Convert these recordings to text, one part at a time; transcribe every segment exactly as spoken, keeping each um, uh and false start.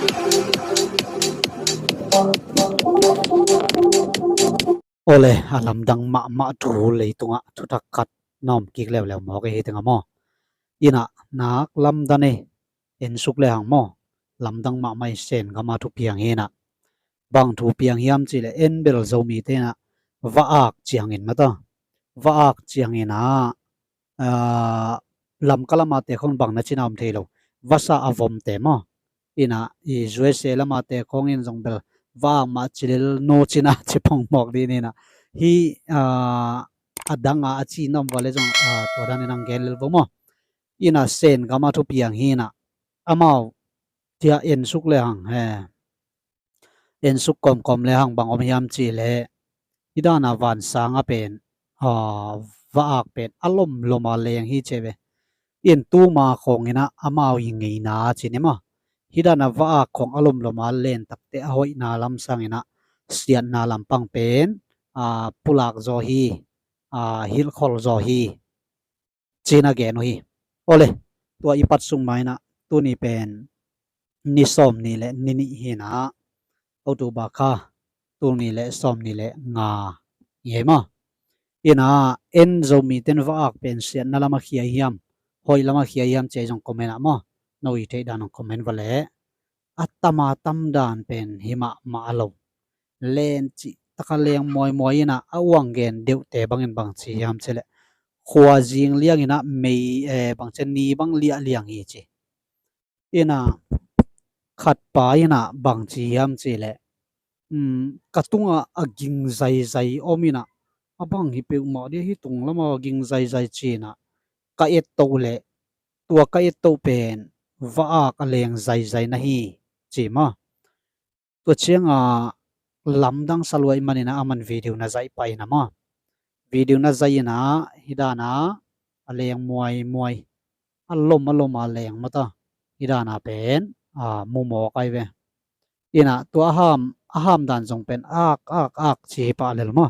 Awle, a lamdang mahmah thu, leitungah thutak khat na om kik leuleu mawk ahi teng a maw? Inah nak lamdang ei, en suk le hang maw? Lamdang mahmah ei, Sen gama thupiang hi inah. Bang thupiang hiam cihleh en bel Zomite inah va-ak ciangin mata. Va-ak ciangin ah, aa, Lamka lamate khong bang na cina om thei lo. Vasa a vomte maw? Inah i U S A lamate khong in zong bel va-ak mah ci lel, no cina ci pong mawk dih inah. Hi, aa, a dang a a ci na om vua le zong, aa, tua dan in ang gen lel vo maw? Inah Sen gama thupiang hi inah. Amau tia en suk le hang he. En suk kawmkawm le hang bang om hiam cihleh, hi dana vansanga pen, aa, va-ak pen a lomloma leng hi ci ve. In tuma khawng inah amau i ngeina ci ni maw? Hi dana va-ak khawng a lomloma len takte a hoihna lam sang inah siatna lampang pen, aa, pulak zaw hi, aa, hilhkhol zaw hi. Cina gen uh hi. Awle, tua i pat sung ma inah tuni pen ni sawm nih le ni nih hi inah, October kha tul nih le sawm nih le nga hi ei maw? Inah en Zomite in va-ak pen siatna lama khia hiam, hoih lama khia hiam ci ei zong comment ah maw? No i theih dan hong comment va leh. A tama tam dan pen hi mahmah a lo. Len cih taka leng muaimuai inah a uang gen deuhte bangin bang ci hiam cihleh, khuazing liang inah mei, eh, bang ci ni bang liah liang hi ci. Inah khatpa inah bang ci hiam cihleh, um, ka tungah a ging zaizai om inah, a bang hi peuhmah dia hi tung lama ging zaizai ci inah ka ettoh leh, tua ka ettoh pen va-ak a leng zaizai na hi ci maw? Tua cianga lamdang sa luai man inah aman video na zaih pah inah maw? Video na zaih inah hi dana a leng muaimuai, a lom a loma leng mata, hi dana pen, aa, mu mawk ai ve. Inah tua a ham, a ham dan zong pen ak ak ak ci hi pah lel maw?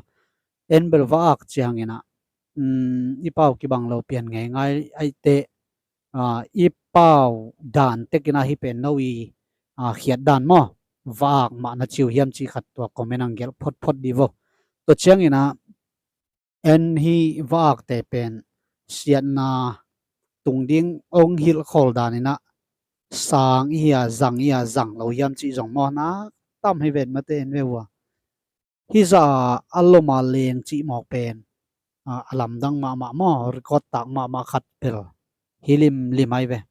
En bel va-ak ciang inah, um, i pau kibang lo pian ngeingai ai teh, aa, i pau dan tek inah hi pen no i, aa, khiat dan maw? Va-ak mah na ci uh hiam cih khat tua comment ang gelh photphot dih vo. Tua ciang inah en hi va-akte pen siatna tung ding ong hilhkhol dan inah sang i hia, zang i hia, zang lo hiam cih zong maw, nak tam hi ven mate, en ve ua. Hi zah a loma leng cih mawk pen, aa, a lamdang mahmah maw, record tak mahmah khat bel hi limlim ai ve.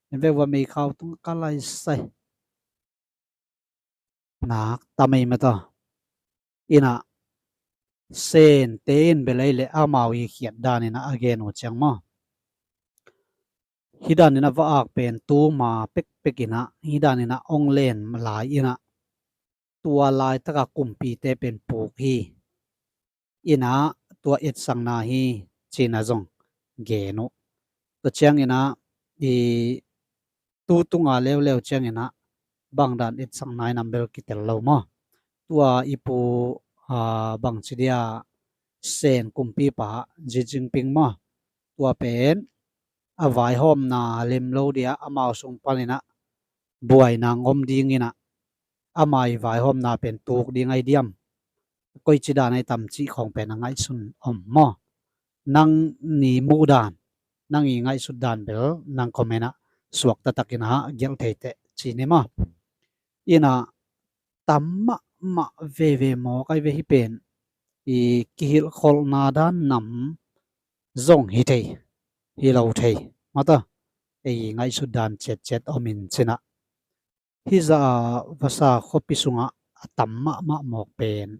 En ve ua, meikhau tung ka lai sai. Nak tam ei mata. Inah Sente in bel ei leh amau i khiat dan inah a gen uh ciang maw? Hi dan inah va-ak pen tuma pekpek inah hi dan inah ong len lai inah, tua laitaka kumpite pen puk hi. Inah tua etsakna hi cina zong gen uh. Tua ciang inah i tu tunga leuleu ciang inah bang dan etsakna inah bel kitel lo maw? Tua i pu, aa, bang ci dia, Sen kumpipa Xi Jinping maw? Tua pen a vaihawmna lem lo dia, amau sung pan inah buaina ngom ding inah, ama i vaihawmna pen tuk ding ai diam? Koici dan ai tam cih khawng pen a ngaihsun om maw? Nang ni muh dan, nang i ngaihsut dan bel nang comment ah suak taktak inah gelh thei teh ci ni maw? Inah tam mahmah veve mawk ai ve hi pen. I kihilhkholhna dan nam zong hi thei, hi lo thei mata, ei ngaihsut dan ciatciat om in cinah. Hi zah a vasa khuapi sungah a tam mahmah mawk pen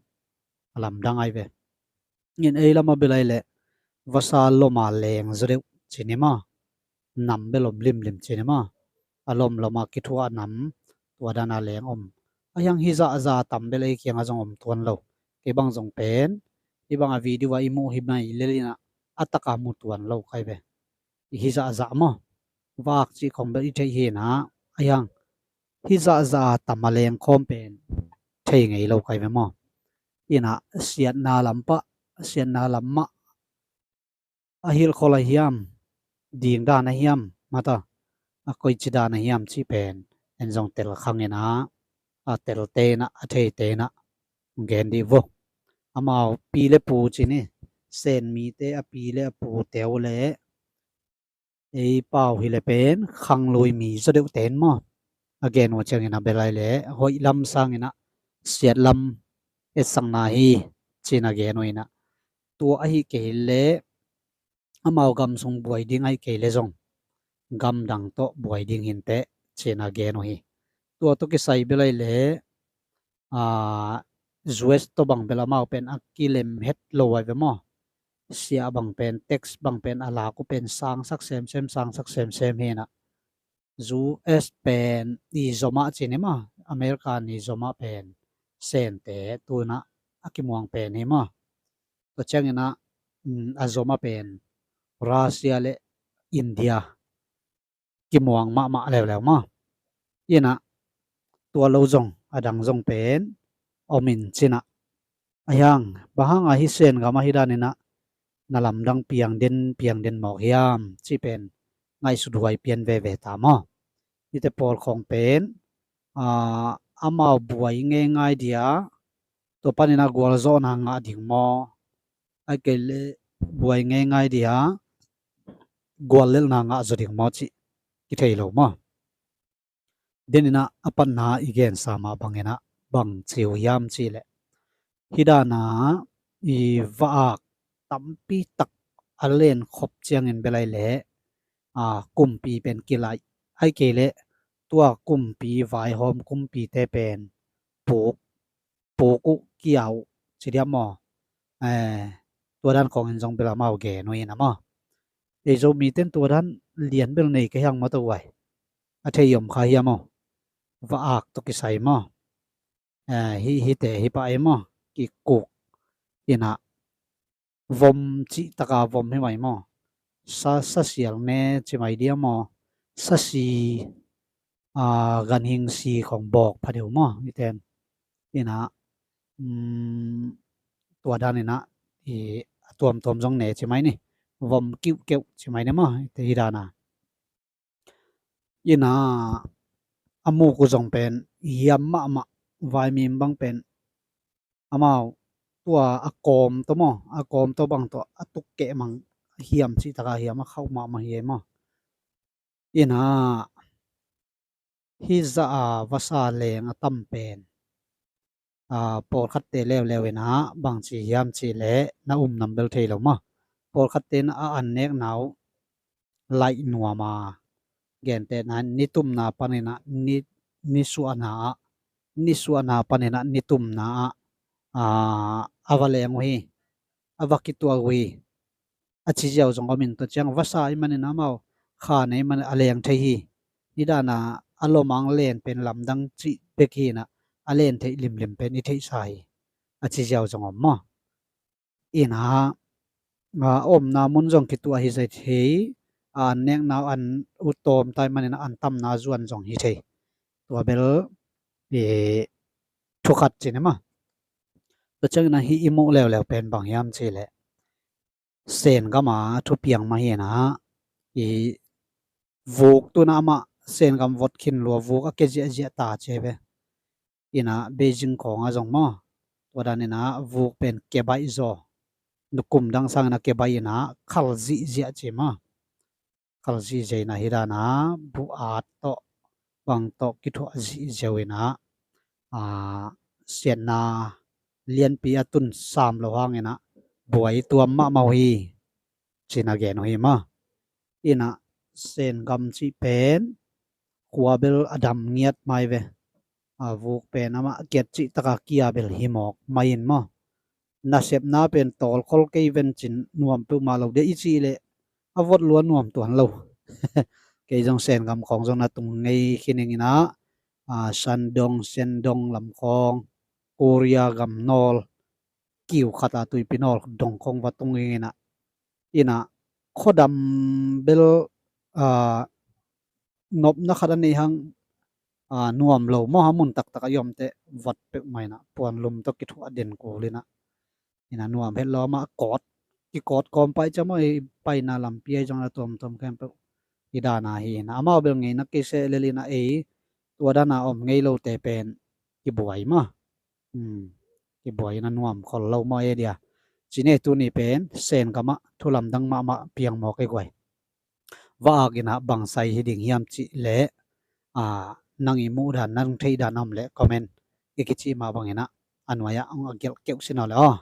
a lamdang ai ve. In ei lamah bel ai leh vasa loma leng zaw deuh ci ni maw? Nam bel om limlim ci ni maw? A lomloma kithuah nam, tua dana leng om. A hiang hi zahzah a tam bel ei kiangah zong om tuan lo. Kei bang zong pen hi banga video ah i muh hi mai lel inah a taka mu tuan lo kai ve. I hi zahzah maw? Vak cih khong bel i theih hi inah a hiang hi zahzah a tam a leng khawm pen thei ngei lo kai ve maw? Inah siatna lam pah, siatna lam mah a hilhkholh a hiam, ding dan a hiam mata, a koici dan a hiam cih pen zong tel khang inah, a telte inah, a theite inah gen dih vo. Amau pi le pu ci ni, Sen mite a pi le a pute uh le ei pau hi le pen khanglui mi zaw deuh ten maw, a gen uh ciangin a belai le hoih lam sang inah siat lam etsakna hi, ci-in a gen uh inah, tua ahi kei le amau gam sung buai ding ahi kei le zong gam dang tawh buai ding hinteh, ci-in a gen uh hi. Tua tawh kisai belai le, aa, U S tawh bang bel amau pen a kilem het lo ai ve maw. Siah bang pen, tax bang pen a lak uh pen sangsak semsem, sangsak semsem hi inah, U S pen i zomah ci ni maw, America i zomah pen Sente tu inah a kimuang pen hi maw. Tua ciang inah, um, a zomah pen Russia le India kimuang mahmah leuleu maw. Inah tua lo zong a dang zong pen om in ci inah, a hiang, bang hang a hih Sen gam ahi dan inah na lamdang piang den, piang den mawk hiam, cih pen ngaihsut huai pian veve ta maw. Hihte pawl khawng pen, aa, amau buai ngeingai dia, tua panin a gualzawhna ngah ding maw, ahih kei le buai ngeingai dia guallelhna ngah zaw ding maw cih kithei lo maw. Den inah a patna i gensa mah bang inah bang ci uh hiam cih leh, hih dan a i va-ak tampi tak a len khop ciangin belai le, aa, kumpi pen kilaih, ahih kei le tua kumpi vaihawm kumpite pen puk, puk uh, kia uh ci diam maw. Eh, tua dan khawngin zong bel amau gen uh inah maw. Ei Zomite in tua dan lian bel nei kei hang maw, tua uh ai. A thei om kha hiam maw. Va-ak tawh kisai maw. Eh, hih, hihte hi pah ei maw. Kikuk inah vom cih taka vom hi mai maw. Sa, sa sial ne ci mai dia maw. Sa si, aa, ganhing si khawng bawk pha deuh maw, hihte in. Inah, um, tua dan inah i a tuamtuam zong ne ci mai ni. Vom kiuhkeuh ci mai ni maw, hihte hih dan a. Inah a muk uh zong pen hiam mahmah, vaimim bang pen amau tua a kawm tawh maw, a kawm tawh bang tawh a tuk keh mang, hiam cih taka hiam a khauh mahmah hi ei maw. Inah hih zah a vasa leng a tam pen, aa, pawlkhatte leuleu inah bang ci hiam cih leh na um nam bel thei lo maw. Pawlkhatte inah a an nekna uh laih nuam a, gentehna nitumna panin ah, ni, nisuahna ah, nisuahna panin ah nitumna ah, aa, a va leng uh hi, a va kituak uh hi, a ci ziau zong om in, tua ciang vasa ahih manin amau kha nei manin a leng thei hi. Hih dan a a lomang len pen lamdang cih bek hi inah, a len theih limlim pen i theihsa hi, a ci ziau zong om maw. Inah, a, omna mun zong kituah hi zai thei, a, an nekna uh an uh tawm ta ahih manin a an tamna zuan zong hi thei. Tua bel, e, thu khat ci ni maw. Tua ciangin ah hih i muh leuleu pen bang hiam cih leh, Sen gam a thupiang mah hi inah, i vuk tu inah amah Sen gam vot khin lua, vuk a kia ziahziah ta ci hi ve. Inah Beijing khawng ah zong maw, tua dan inah vuk pen kia baih zaw, nukum dang sang inah kia baih inah khal zihziah ci maw. Khal zihziah inah hih dan a bu-at tawh bang tawh kithuah zihziah uh inah, a, siatna lianpi a tun sam lo hang inah buai tuam mahmah uh hi, ci-in a gen uh hi maw. Inah Sen gam cih pen khua bel a dam ngiat mai ve. A, vuk pen amah kiat cih taka kia bel hi mawk mai in maw. Nasepna pen tawlkhol kei ven cin nuam peuhmah lo dia i cih leh a vot lua nuam tuan lo. Kei zong Sen gam khawng zong na tung ngei khin ing inah, a, Shandong, Shandong lam khawng, Korea gam nawl, kiu khat a Tuipi nawl dong khawng va tung ing inah. Inah khuadam bel, a, nopna khat a nei hang, a, nuam lo maw, a mun taktak a i om teh vat peuhmah inah puanlum tawh kithuah den kul inah. Inah nuam het lo amah kawt, kikawt kawm pai cia maw, i paina lampi ah zong a tuamtuam khempeuh hih dan a hi inah. Amau bel ngeina kei seh lel inah ei tua dana om ngei lote pen kibuai maw. Hmm. Kibuai na nuam khol lo maw e dia. Cine tuni pen Sen gamah thulamdang mahmah piang mawk e guai. Va-ak inah bang sai hi ding hiam cih leh, a, nang i muh dan, nang theih dan a om leh comment i kicih mah bang inah a nuai-ah hong a gelh keuh sin aw le aw.